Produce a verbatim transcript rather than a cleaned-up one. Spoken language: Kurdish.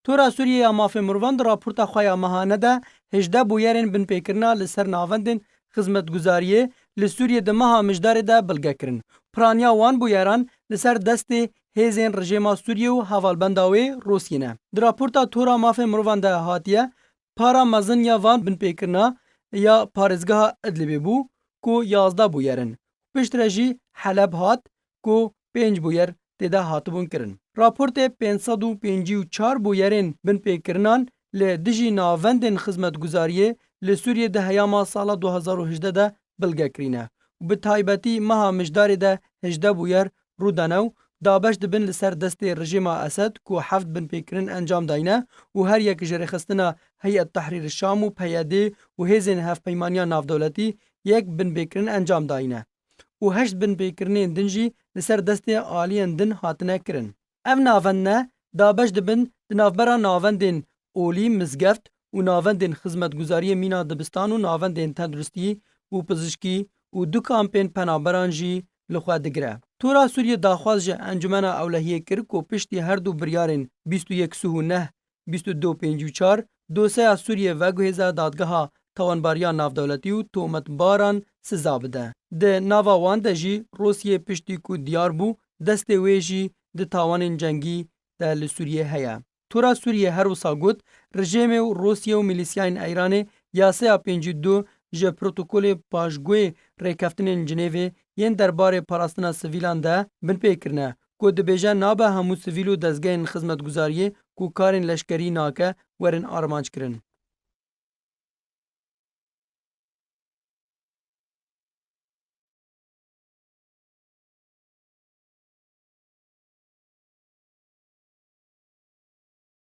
Tora Sûriyê ya Mafê Mirovan di raporta xwe ya mehane de hejdeh bûyerên binpêkirina li ser navendên xizmetguzariyê li Sûriyê di meha Mijdarê de bilge kirin. Piraniya wan bûyeran li ser destê hêzên rejêma Sûriyê û hevalbenda wê Rûsiyê ne. Di raporta Tora Mafê Mirovan de hatiye, para mezin ya van binpêkirina ya parêzgeha Idlibê bû ku yazdeh bûyer in. Piştre jî Heleb hat ku pênc bûyer tê de hatibûn kirin. Raportê pênc sed û pêncî û çar bûyerên binpêkirinan li dijî navendên xizmetguzariyê li Sûriyê di heyama sala du hezar û hejdeh de bilge kirîne û bi taybetî meha Mijdarê de hejdeh bûyer rû dane û dabeş dibin li ser destê rejîma Esed ku heft binpêkirin encam dayne û her yek ji rêxistina Heyet Tehrîr Şam û P Y D û hêzên hevpeymaniya navdewletî yek binpêkirin encam dayne û heşt binpêkirinên din jî li ser destê aliyên din hatine kirin. Ev navendine dabeş dibin di navbera navendên olî, mizgeft û navendên xizmetguzariyê mîna dibistan û navendên tenduristî û pizişkî û du kampên penaberan jî li xwe digire. Tora Sûriyê daxwaz ji Encûmena Ewlehiyê kir ku piştî her du biryarên bîst û yek sih û neh, bîst û du pêncî û çar, doseya Sûriyê veguhêze dadgeha tawanbariya navdewletî û tometbaran siza bide. Di nava wan de jî Rûsiyê piştî ku diyar bû, destê wê jî di tawanên cengî de li Sûriyê heye. Tora Sûriyê her wisa got, rejêmê û Rûsiyê û milîsyayên Eyranê yaseya pêncî û du ji protokolê paşguhê rêkeftinên Cinêvê yên derbarê parastina sivîlan de binpê kirine, ku dibêje nabe hemû sivîl û dezgehên xizmetguzariyê ku karên leşkerî nake werin armanc kirin.